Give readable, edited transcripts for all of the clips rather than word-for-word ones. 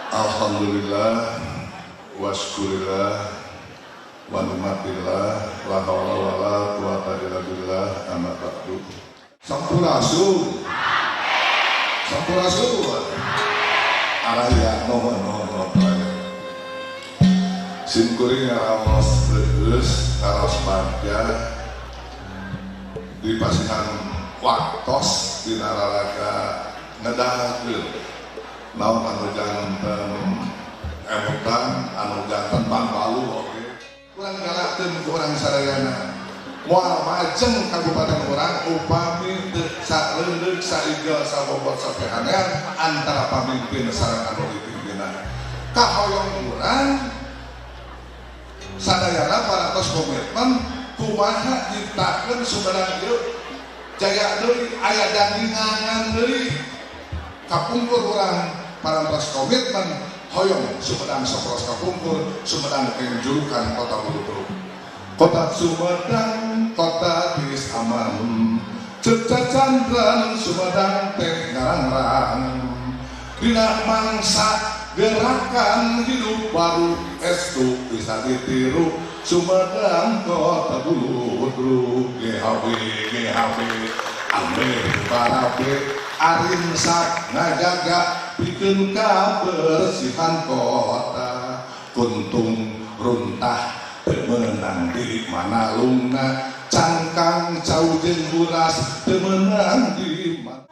Alhamdulillah waskurillah wa ni'matillah la haula wala quwata illa billah amma ba'du. Sampurasun. Sampurasun. Araya nuhun nuhun nuhun. Sim kuring ngaraos leueus ngaraos bagja di pasihan waktos dina raraga ngedahkeun naon anu janten emutan anu janten bangbalu oge urang galakkeun ku urang sadayana moal majeng kabupaten urang upami teu sareundeuk saigel sabobot sapehanean antara pamimpin sareng anu dipimpinan. Kahoyong urang sadayana parantos komitmen kumaha nyiptakeun Sumedang ieu jaya deui aya dandingangan deui kapungkur urang parantos komitmen hoyong Sumedang sopros kapungkur Sumedang pengen julukan kota bulu-bulu kota Sumedang kota tiris aman cecacandran Sumedang teh ngarangrang dina mangsa gerakan hidup baru estu bisa ditiru Sumedang kota bulu-bulu GHB GHB ambe barabe arinsap ngajaga bikin kebersihan kota kuntung runtah temenang di mana lungna cangkang cau jeung buras temenang di mana.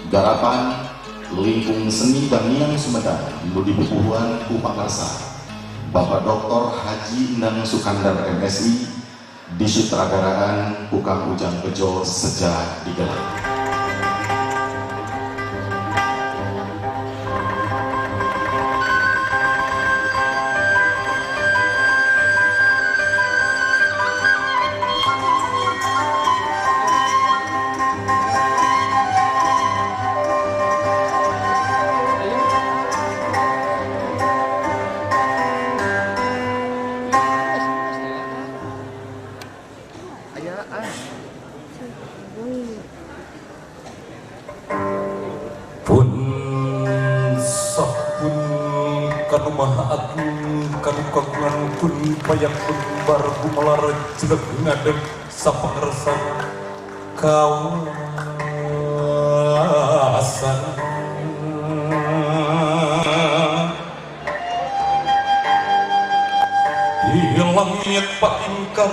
Garapan Lingkung Seni Bangiang Sumedang nu dipupuhuan ku Pakarsa Bapak Dr. Haji Endang Sukandar MSI disutradaraan ku Kang Ujang Bejo sejak digelar. Pun sah pun kanumaha agung kanu kagungan pun payak pun bar gumelar jelek ngadeg sapangersa kawasan di langit patingkar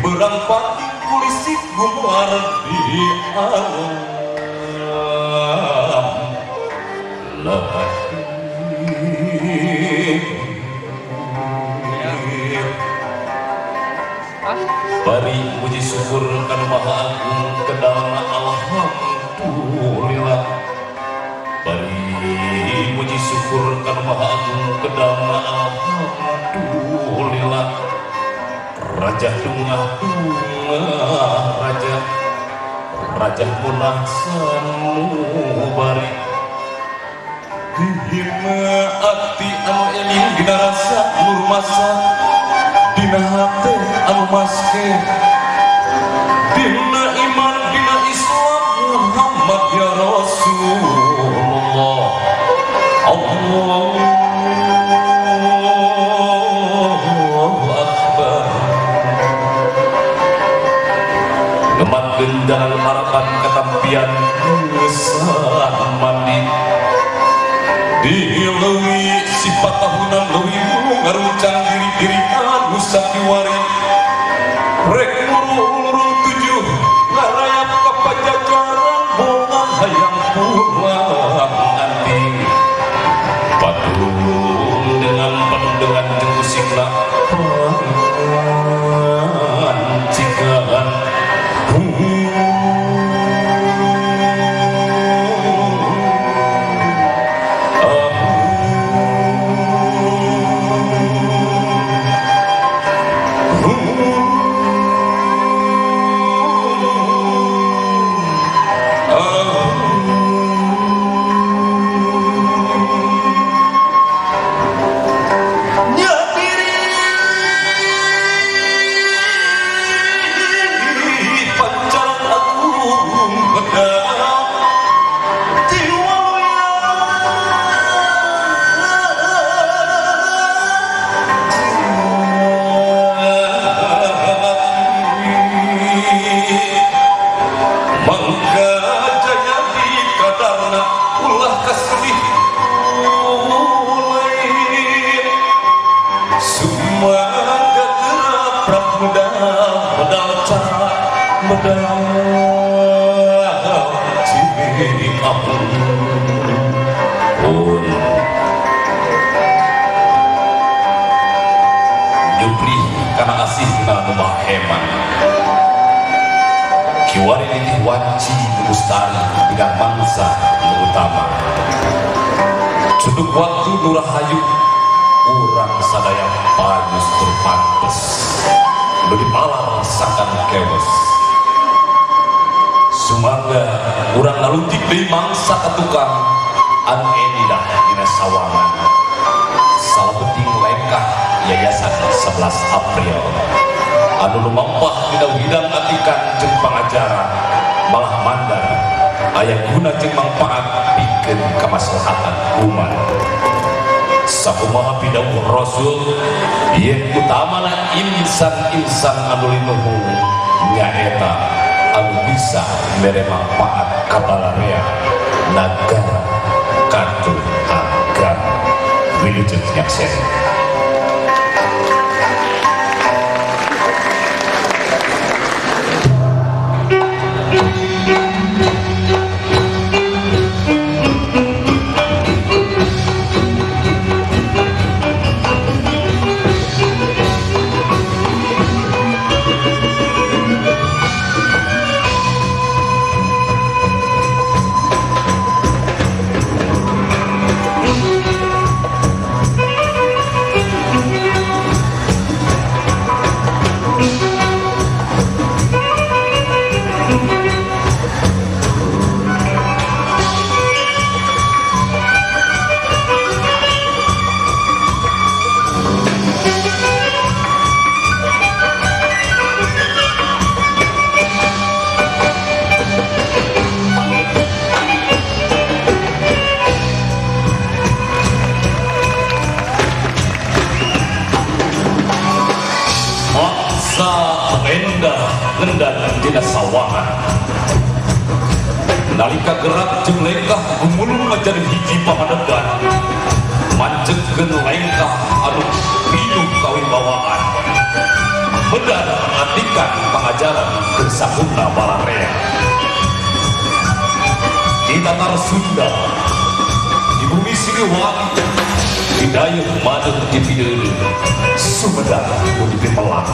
Berang pating kulisik gumelar di alam lahir. Bari puji syukur kanu Maha Agung kedalna alhamdulillah. Bari puji syukur kanu Maha Agung kedalna alhamdulillah. Raja dungah dungah raja, raja munah sanubari. Dihina ati anu eling dina rasa anu rumasa, dina hate anu maske, dina iman dina Islam Muhammad ya Rasulullah. Allahu Akbar. Ngematkeun jalan harapan katampian geusah mandi. Dileuwi sifat tahunan leuwih ngaruncang diri-diri anu sakiwari. Rek muru-muru tujuh ngarayap ka pajajaran bongan hayang pulang anti. Padung dengan padung dengan jeung musikna pancikan. Kiwari nitih wanci mustari tidak mangsa utama. Cunduk waktu nurahayu urang sadaya payus terpantes nu dipalar sangkan kewes. Sumangga urang naluntik deui mangsa ka tukang anu endah dina sawangan. Salabeting lengkah Yayasan 11 April anu lumampah dina widang atikan jeung pangajaran malah mandar aya guna jeung mangpaat pikeun kamaslahatan umat. Sakumaha pidawuh Rasul yen utamana insan-insan anu linuhung nyaeta anu bisa mere manfaat ka balarea nagara katuh agama. Wilujeng nyaksen. Dina sawangan nalika gerak jeung lengkah gumulung menjadi hiji pamadegan mancekeun lengkah anu pinuh kawibawaan medar atikan Pendidikan pengajaran keur sakumna balarea. Di Tatar Sunda, di bumi Siliwangi, di dayeuh madeg di pideudeuh, Sumedang nu dipipelang.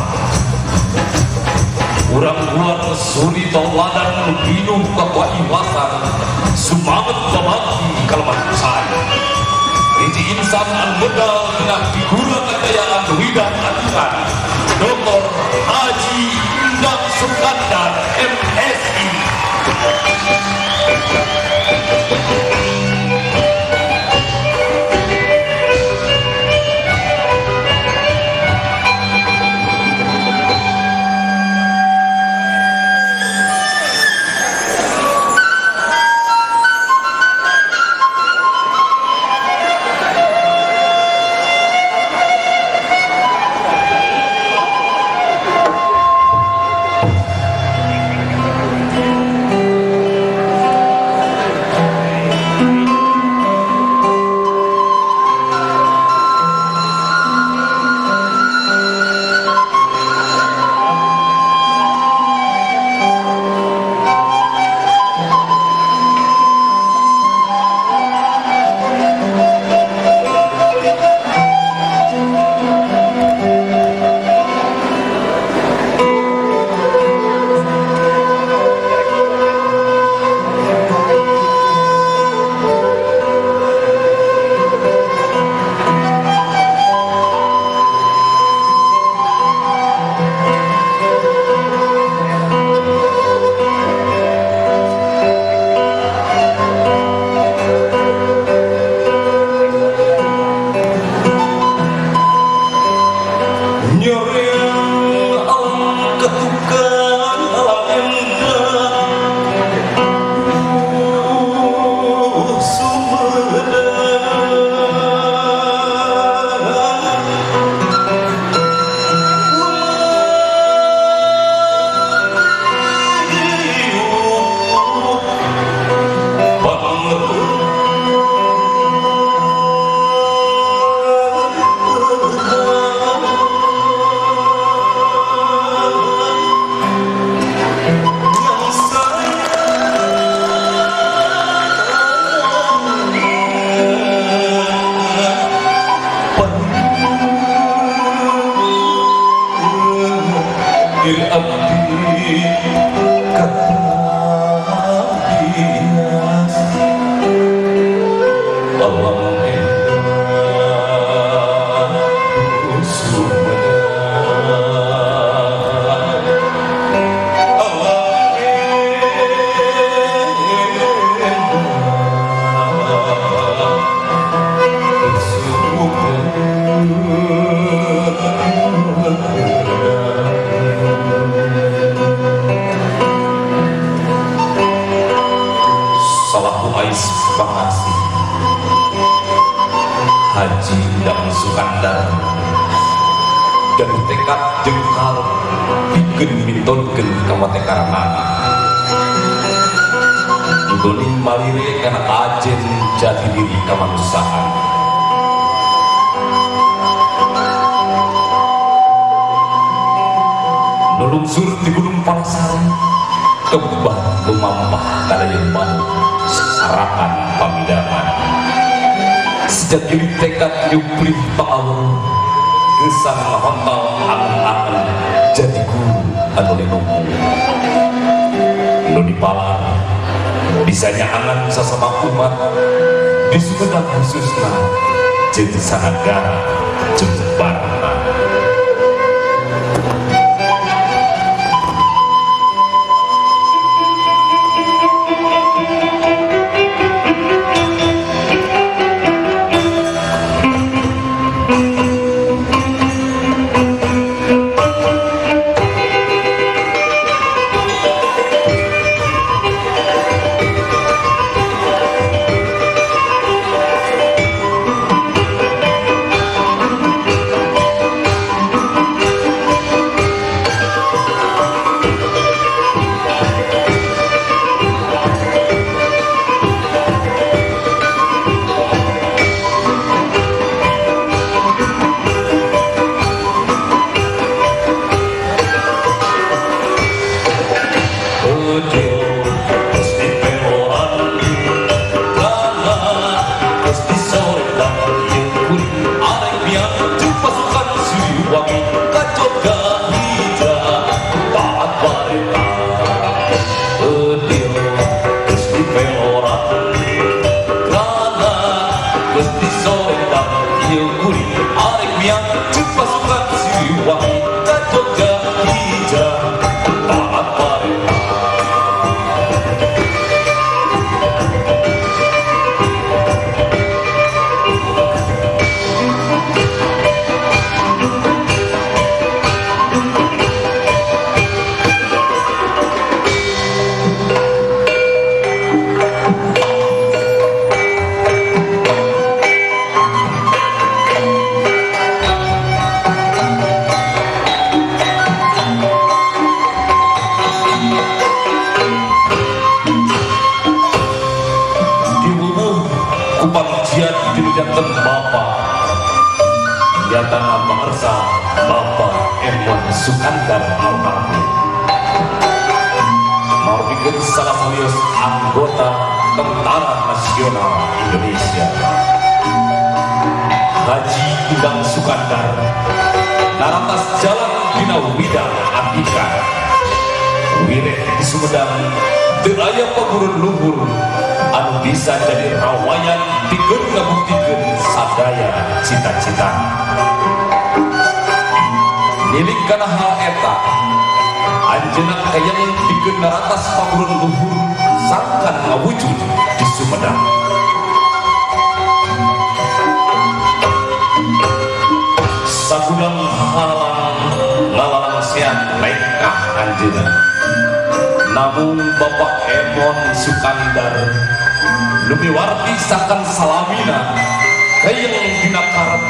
Urang buat suri tauladan nu pinuh kakuaiwasan, sumanget babakti kalaman cai. Hiji insan anu medal dina figura kekayaan widan aturan, Dr. Haji Endang Sukandar MSI. Haji Endang Sukandar dan tekad jengkal pikeun mintonkeun kamatekaranana nggoning malire kana ajen jati diri kamanusiaan. Nulungsur di Gunung Palasari kebah lumampah kadayeun manuk sarakan pamidangan. Sejak diri tekad nyuplih pangawur gesang ngahontal angen-angen jadi guru anu linumu nu dipalar bisa nyaangan sasama umat di Sumedang khususna jeung sanagara Jembarna. Emon Sukandar almarhum marupikeun salah sawios anggota Tentara Nasional Indonesia. Haji Endang Sukandar naratas jalan dina wida andika wireh di Sumedang teu aya pagurun luhur anu bisa jadi rawayan pikeun ngabuktikeun sadaya cita-cita. Nilik kana hal eta anjeunna hayang pikeun naratas pagurun luhur sangkan ngawujud di Sumedang. Sagudang halang lalangsian lengkah anjeunna. Namun Bapak Emon Sukandar lumiwarti sakan salamina hayang dina karep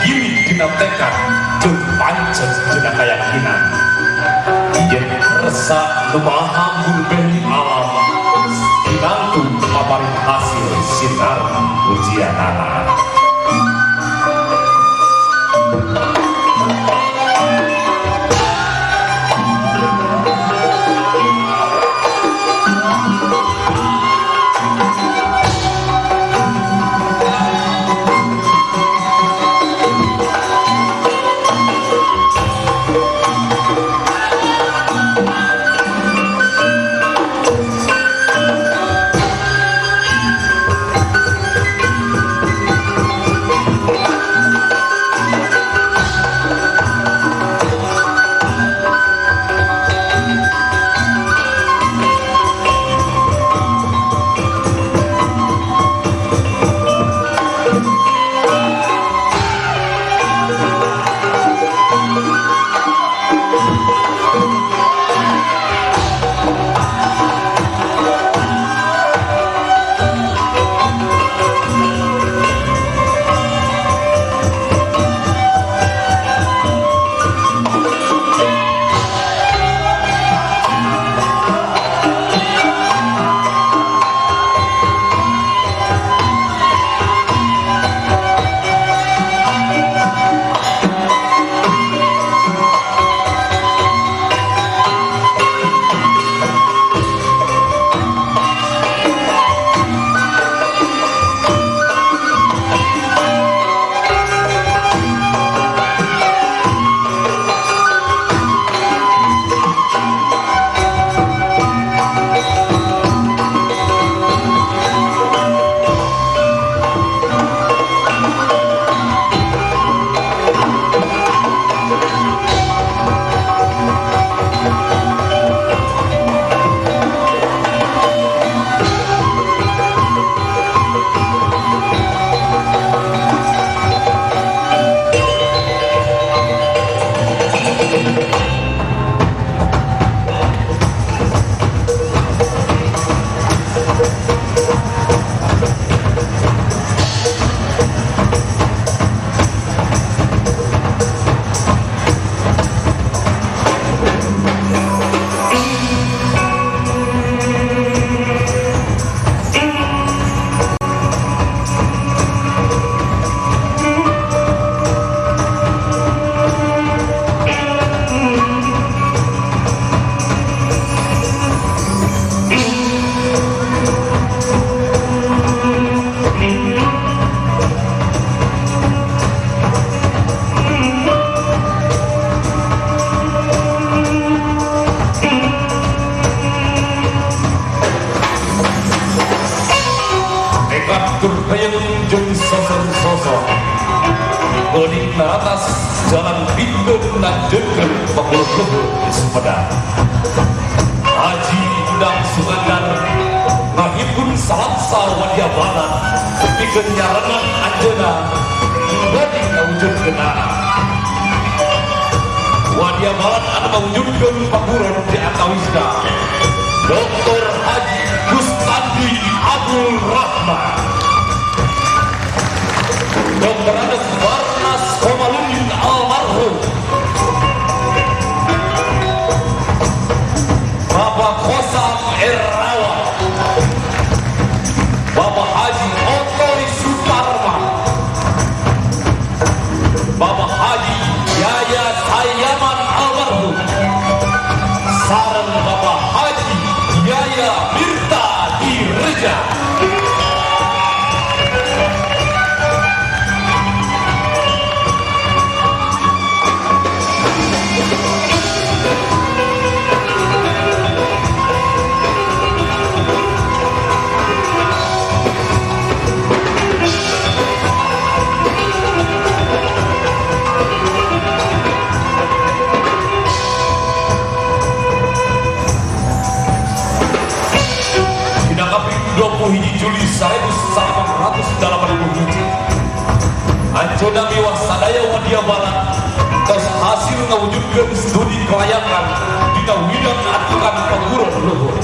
gili dina tekad jeung pancet dina kayakinan. Yen resa nu maha murbeh alam kinantu paparin hasil sinar ujianana. Naratas jalan pikeun lanjutkeun pagurun luhur di Sumedang. Haji Endang Sukandar ngahimpun salaksa wadya balat pikeun nyarengan anjeunna bade ngawujudkeunana. Wadya balat anu ngawujudkeun paguron di antawisna Dr. Haji Kustandi Abdul Rahman, Dr. Andes Barnas Komaludin almarhum, Bapak Kosam Erawan, Bapak Haji Otori Sutarma, Bapak Haji Yaya Sayaman 1881. Anjeunna miwah sadaya wadia barat tos hasil ngawujudkeun studi kelayakan dina widang aturan paguron luhur.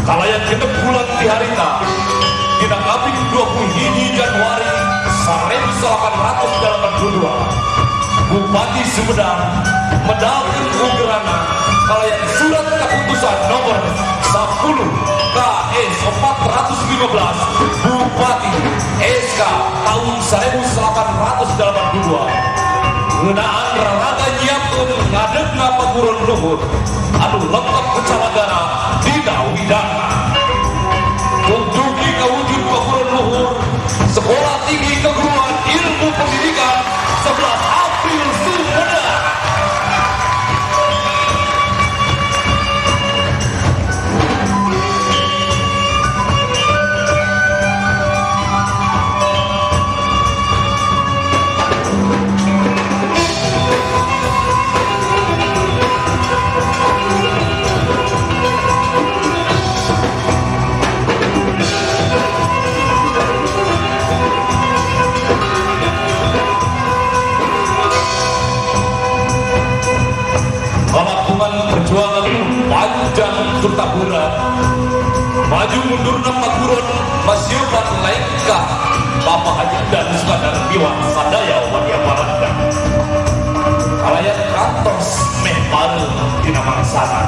Kalayan genep bulan ti harita dina kaping 21 Januari 1882 Bupati Sumedang medalkeun ugerana kalayan surat keputusan nomor 10 KS 415 Bupati SK tahun 1882 ngeunaan raraga nyiapkeun ngadegna paguron luhur anu lengkap kecalagara dina widangna. Dugi kawujud paguron luhur Sekolah Tinggi Keguruan Ilmu Pendidikan 11 April Sumedang. Perjuangan panjang serta berat, maju mundurna paguron masiupan lengkah Bapak Haji dan Sukandar miwah sadaya wadia baranda. Kalayan kantos meh bareng dina mangsana.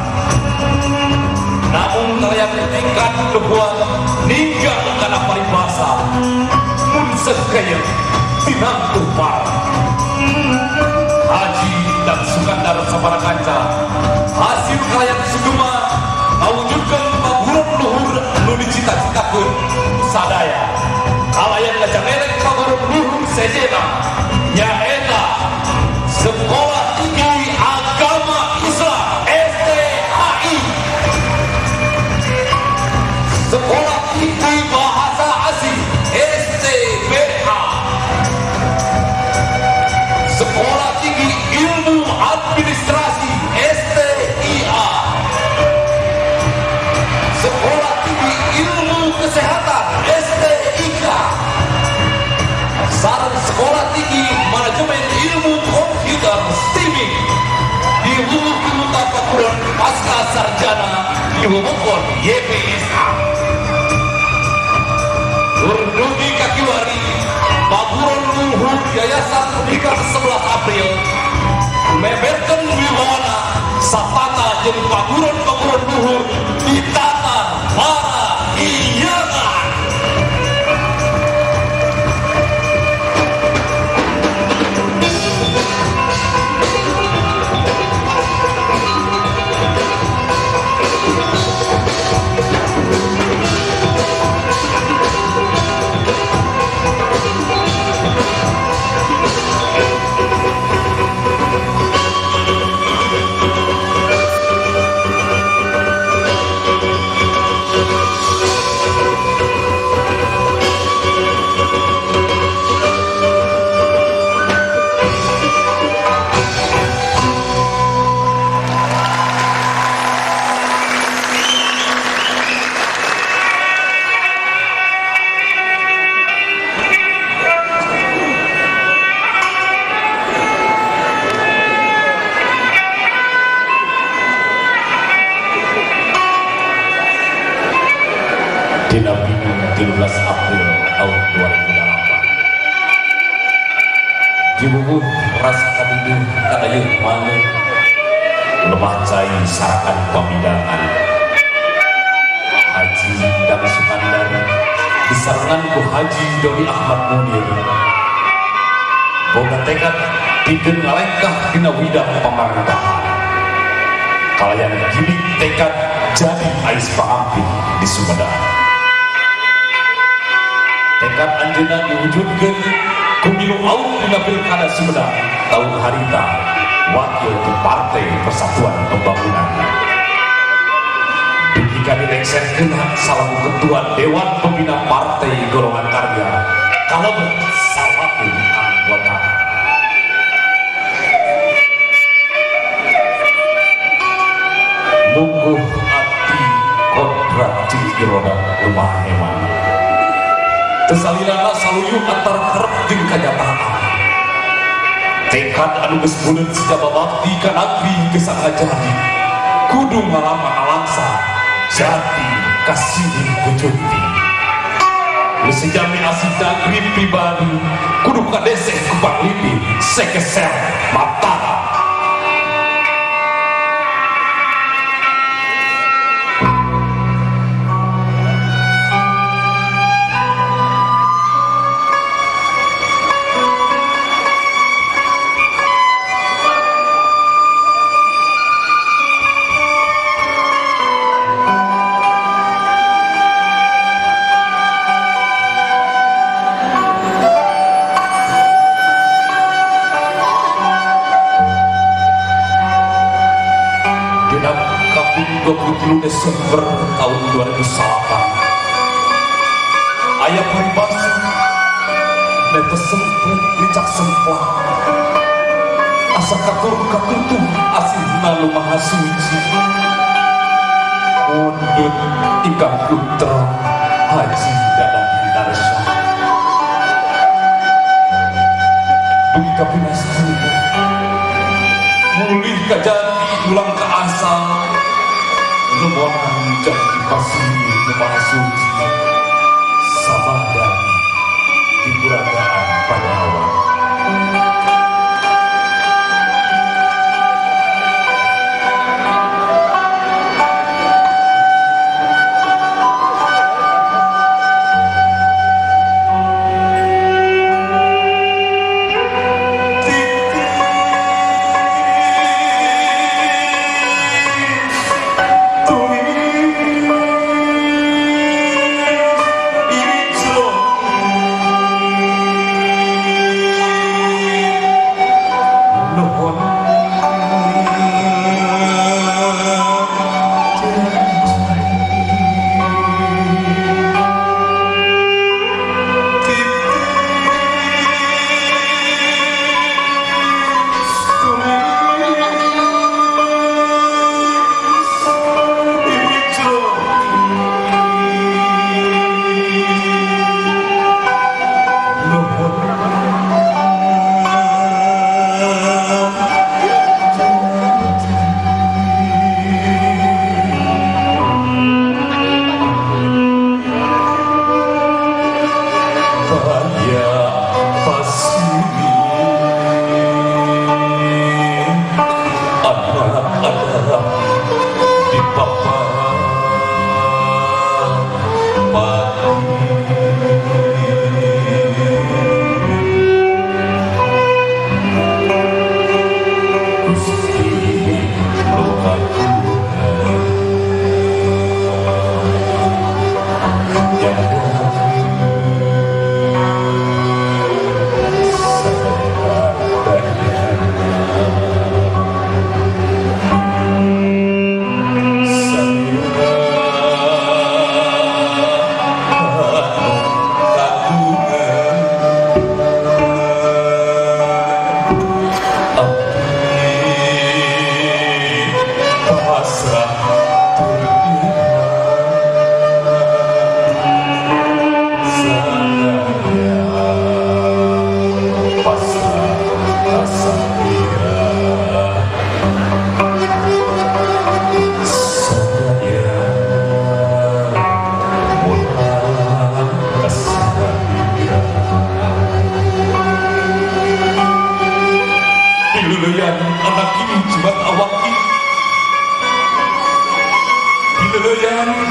Namun kalayan tekad lebuat ninggal kana paribasa mun sekeyeun tinamtu parah. Haji dan Sukandar sabara kanca hasil kalayan sugema ngawujudkeun paguron luhur nu dicita-citakeun sadaya. Kalayan ngajangelek paguron luhur sejenna nyaeta Sekolah Tinggi Agama Islam STAI, Sekolah Tinggi Bahasa Asing STBA, Sekolah Tinggi Ilmu Administrasi STIA, Sekolah Tinggi Ilmu Kesehatan STIK, sareng Sekolah Tinggi Manajemen Ilmu Komputer STIMIK diwuwuh ku paguron Pasca Sarjana di wewengkon YPSA. Dugi kakiwari paguron luhur Yayasan Pendidikan 11 April meberkeun wibawana satata jeung paguron-paguron luhur ditata para hiyangan. Dina Minggu 13 April tahun 2008 diwuwuh rasa kaduduh kadayeuh maneh lemah cai sarakan pamidangan Haji Dang Sukandar disarengan ku Haji Doni Ahmad Munir boga tekad pikeun ngalengkah dina widang pamarentahan kalayan gimik tekad jadi ais pangamping di Sumedang. Tekad anjeunna diwujudkeun ku milu aum dina Pilkada Sumedang tahun harita wakil ke Partai Persatuan Pembangunan. Dugi ka dilengserkeun salaku ketua Dewan Pembina Partai Golongan Karya kalebet salaku anggota. Mungguh ati kodrat jeung irodat lemah hewan. Teu antara karep jeung kanyataan. Tekad anu geus buleut sajaba bakti ka nagri geus ngajadi. Kudu ngalama alangsa jati kasih kujunti. Nu sejami asih nagri pribadi kudu kadeseh ku panglipi sekeser mata. Genap kaping 23 Desember tahun 2008 aya paribasa nete sempet licak semplak asa katur katutuh asihna nu maha suci mundut ingkang putra Haji Dadan Hendarsyah dugi ka pinastina mulih ka jati ulang ka asal nemonan janji pasini nu maha suci samadan di puragaan Panyawan.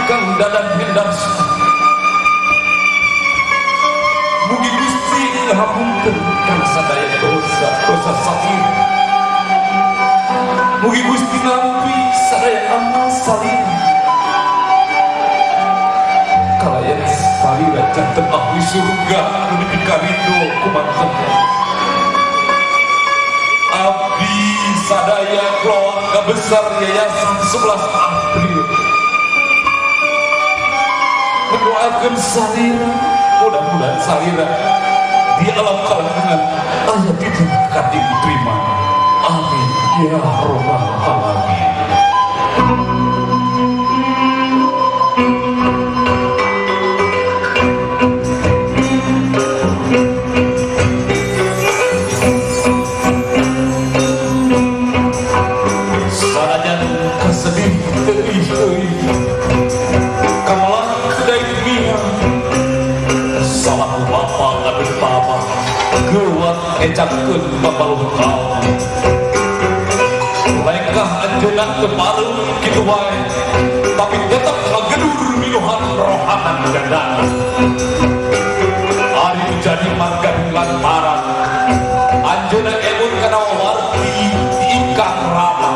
Kang Dadan Hendarsyah mugi Gusti ngahapunten kana sadaya dosa-dosa satir, mugi Gusti nampi sadaya amal salim kalayan salira janten ahli surga anu dipikarido ku mantepna. Abdi sadaya keluarga besar Yayasan 11 April mendoakan salira, mudah-mudahan salira di alam kalangan ayat itu kading terima. Amin ya robbal alamin. ngecakeun babaluh kaum. Lengkah anjeunna teu pareum kitu wae, tapi tetep ngagedur minuhan rohanan jandana. Ari jadi marga lantaran anjeunna emut kana wawarti ingkang rama.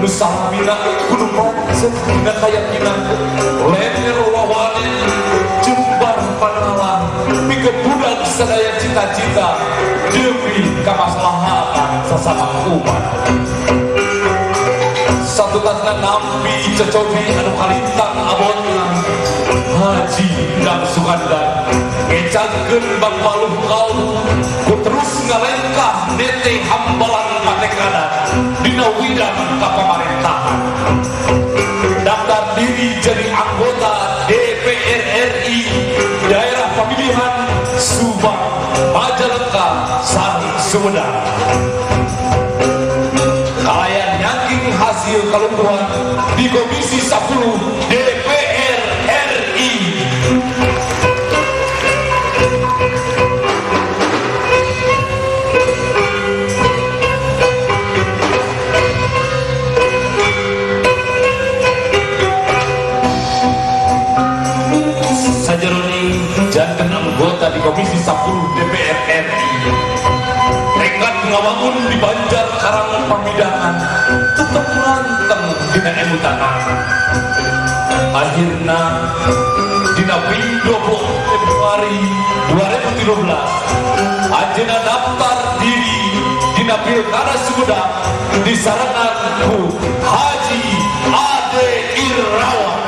Nu salamina kudu pancet dina kayakinan, lenger wawane jembar panalan pikeun budak sadaya cita-cita demi kamaslahatan sasama umat. Satutasna nampi cocobi anu kalintang abotna Haji Endang Sukandar ngecangkeun bangpaluh kaum ku terus ngalengkah nete hambalan patekanan dina widang kapamarentahan. Daftar diri jadi anggota DPR RI daerah pemilihan Subang, Majalengka, sareng Sumedang. Kalayan nyangking hasil kalungguhan di Komisi 10 DPR RI. Sajeroning janten anggota di Komisi 10 DPR RI. Tekad ngawangun di Banjar Karang Pamidangan tetep nganteng dina emutanana. Akhirna dina 20 Februari 2013 anjeunna daftar diri dina Pilkada Sumedang disarengan ku Haji Ade Irawan.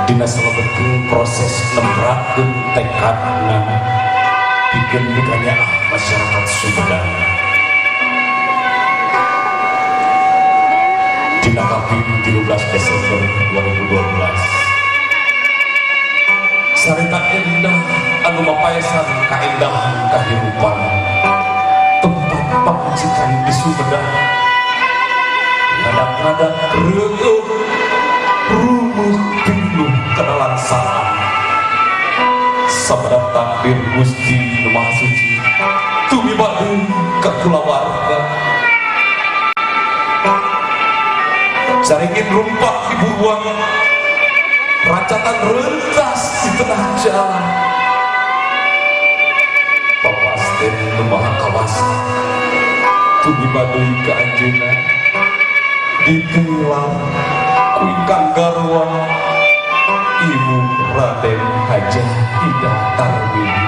Dina salebeting proses nembrakeun tekadna pikeun mikanyaah masyarakat Sumedang. Dina kaping 13 Desember 2012 sareta endah anu mapaesan kaendahan kahirupan tempat pamajikan di Sumedang ngadak-ngadak reueut rumuh pinuh kenalangsaan. Sabada takdir Gusti Nu Maha Suci tumiba deui ka kulawarga. Caringin rumpak di buruan, rancatan rentas di tengah jalan. Papasten Nu Maha Kawasa tumiba deui ka anjeunna ditilang ku ingkang garwa Ibu Raden Hajah Ida Tarwini.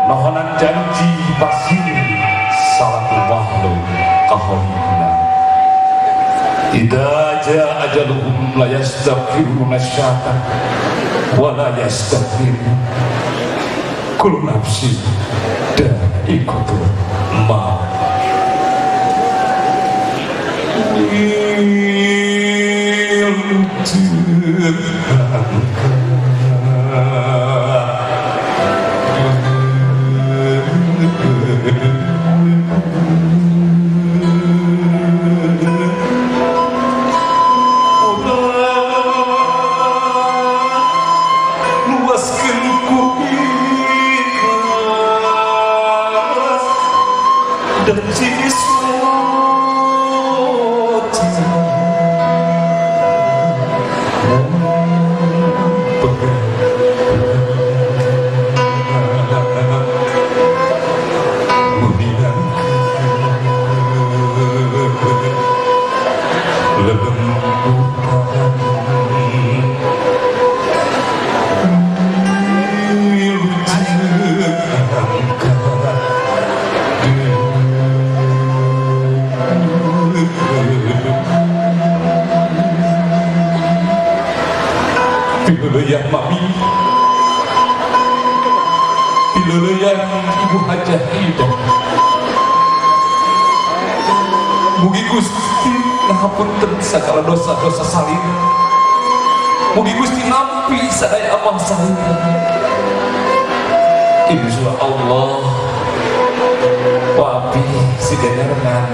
Nohonan janji pasir salaku makhluk kaholina. Idza jaa ajaluhum la yastaghfiruna syatan wa la yastaghfirun. Kullu nafsin dha'iqatul maut. Pileuleuyan mami, pileuleuyan Ibu Hajah Ida. Mugi Gusti ngahapunten sagala dosa-dosa salira. Mugi Gusti nampi sadaya amah salira. Insya Allah papi siga nyarengan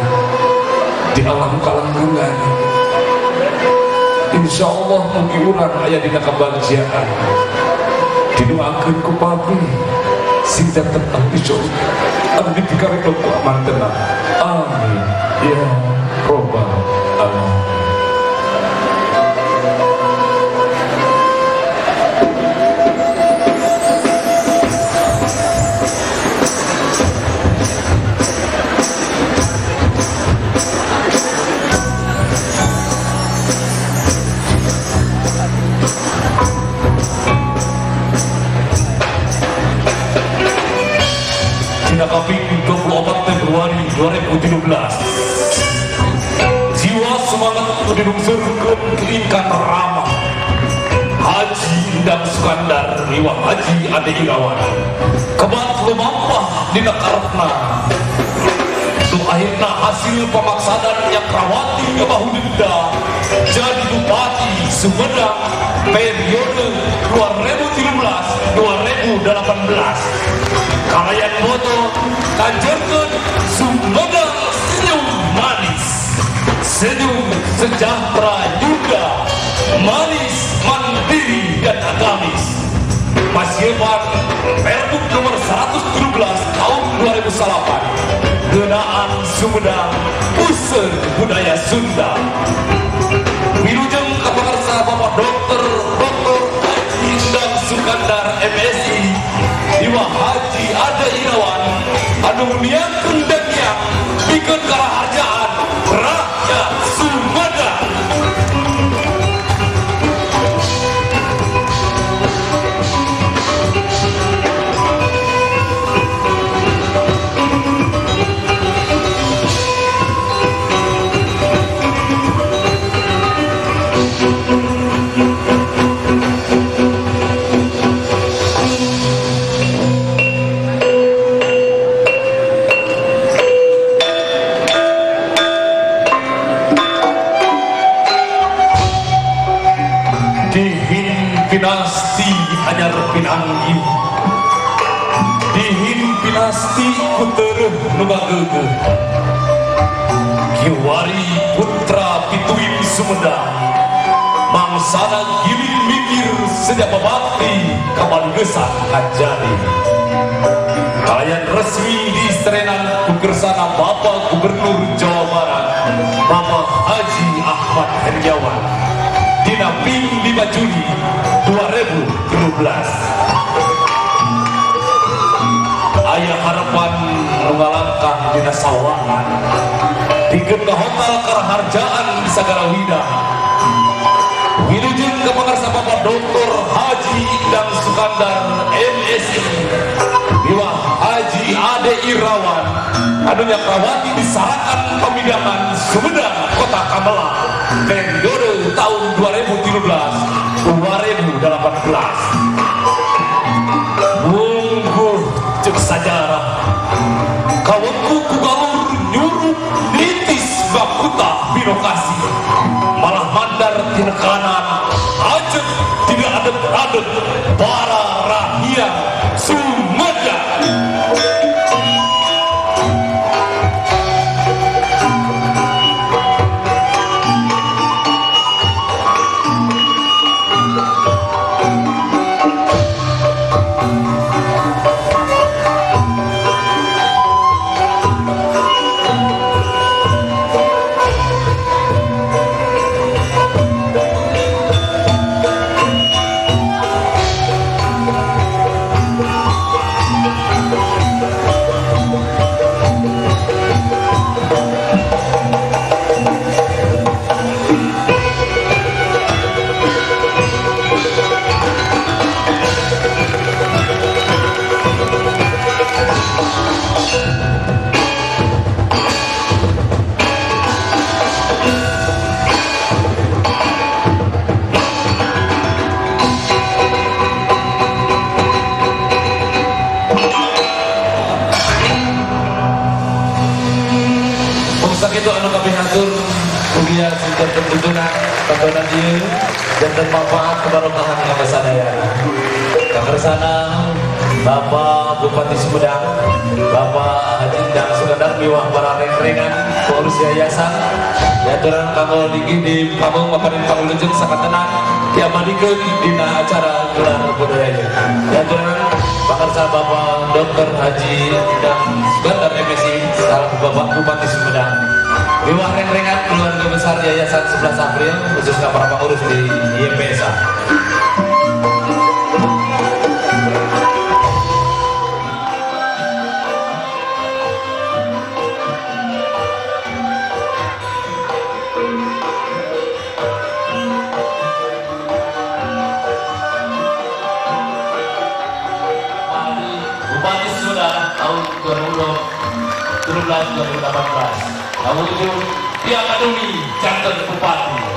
di alam kalangkungan. Insya Allah mugi urang aya dina kebahagiaan. Didoakeun ku papi sing tetep di surga, anu dipikareun ku amantena. Amin ya robbal alamin. Kaping 24 Februari 2017 jiwa semangat didungsurkeun keingkan ramah Haji Endang Sukandar miwah Haji Ade Irawan kebat lumampah dina karepna nu akhirna hasil pamaksadan Nyakrawati bahu denda jadi Bupati Sumedang periode 2013-2018. Kalayan moto kanjurkeun Sumedang senyum manis, senyum sejahtera juga, manis, mandiri dan agamis. Pasiepan Pergub nomor 117 tahun 2008 Genaan Sumedang Puseur Budaya Sunda. Wilujeng kapangarsa Bapak Dr. Dr. Haji Endang Sukandar MSI Iwa Haji Ade Irawan anu niatkeun demiang pikeun karaharjaan rakyat Sumedang. Pinasti anyar pinanggi dihin pinasti kutereuh nu gageugeuh kiwari putra pituin Sumedang mangsana giling mikir sejak babakti kabalugesan kajadi. Kalayan resmi di serenan kukersana Bapak Gubernur Jawa Barat Bapak Haji Ahmad Heryawan dina ping 5 Juli 2013. Aya harapan nu ngalangkah dina sawangan pikeun ka hotel karaharjaan di Sagara Wida. Wilujeng ka pangarsa Bapak Dr. Haji Endang Sukandar MSI miwah Haji Ade Irawan anu Nyakrawati disarakan pemidangan Sumedang Kota Kamelang periode tahun 2013-2018. Mungguh cek sajarah kawengku ku galur nyurup nitis bakuta birokrasi malah mandar tina kanan ajeg tidak adeg-adeg para rakyat Sumedang. Sakitu anu kami hatur mugia sing tuntunan tontonan ieu janten manfaat kebarokahan kanggo sadayana. Kakersana Bapak Bupati Sumedang, Bapak Haji Endang Sukandar miwah para reng-rengan pengurus yayasan diaturan kanggo linggih di panggung paparin pangulujeng sakantenan diabadikeun dina acara gelar budaya ieu. Diaturan pakarsa Bapak Dr. Haji Endang Sukandar MSI salaku Bapak Bupati Sumedang. Miwah reng-rengan keluarga besar Yayasan 11 April khususnya para pengurus di YPSA. Bupati Sumedang tahun 2017-2018. Tahun itu dia Akademi Janten Bupati.